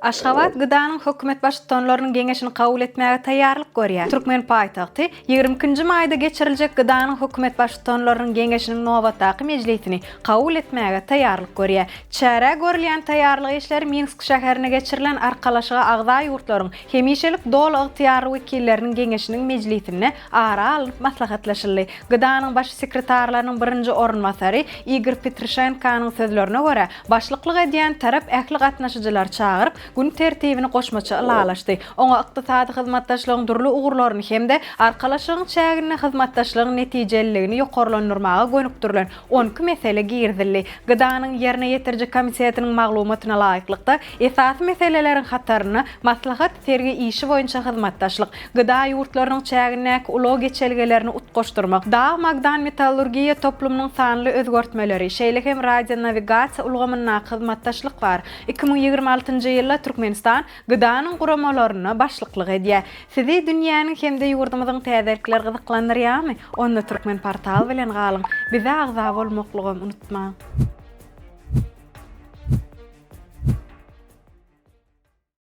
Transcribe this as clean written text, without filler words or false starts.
Aşgabat GDA-nyň Hökümet Baştutanlarynyň Geňeşini kabul etmäge taýýarlyk görýär. Türkmen paýtagty ýigrimi ikinji maýda geçiriljek GDA-nyň Hökümet Baştutanlarynyň Geňeşiniň nobatdaky mejlisini kabul etmäge taýýarlyk görýär. Çärä görülýän taýýarlyk işleri Minsk şäherinde geçirilen Arkalaşyga agza ýurtlaryň hemişelik doly ygtyýarly wekilleriniň Geňeşiniň mejlisinde ara alnyp maslahatlaşyldy. GDA-nyň Baş sekretarlarynyň birinji orunbasary Igor Petrişenkonyň sözlerine görä, Başlyklyk edýän tarap ähli gatnaşyjylary çagyryp, gün tertibini goşmaça ylalaşdy. Oňa ykdysady hyzmatdaşlygyň dürli ugurlaryny hem-de Arkalaşygyň çäginde hyzmatdaşlygyň netijeliligini ýokarlandyrmaga gönükdirilen 12 mesele girizildi. GDA-nyň Ýerine ýetiriji komitetiniň maglumatyna laýyklykda, esasy meseleleriň hatarynda maslahat, sergi işi boýunça hyzmatdaşlyk, GDA ýurtlarynyň çägindäki ulag geçelgelerini utgaşdyrmak, dag-magdan-metallurgiýa toplumynyň sanly özgertmeleri, şeýle hem radionawigasiýa ulgamyndaky hyzmatdaşlyk bar. 2026-njy ýylda Türkmenistan GDA-nyň guramalaryna başlyklyk edýär. Sizi dünýäniň hem-de ýurdumyzyň täzelikleri gyzyklandyrýarmy? Onda Türkmenportal bilen galyň! Bize agza bolmaklygam unutmaň!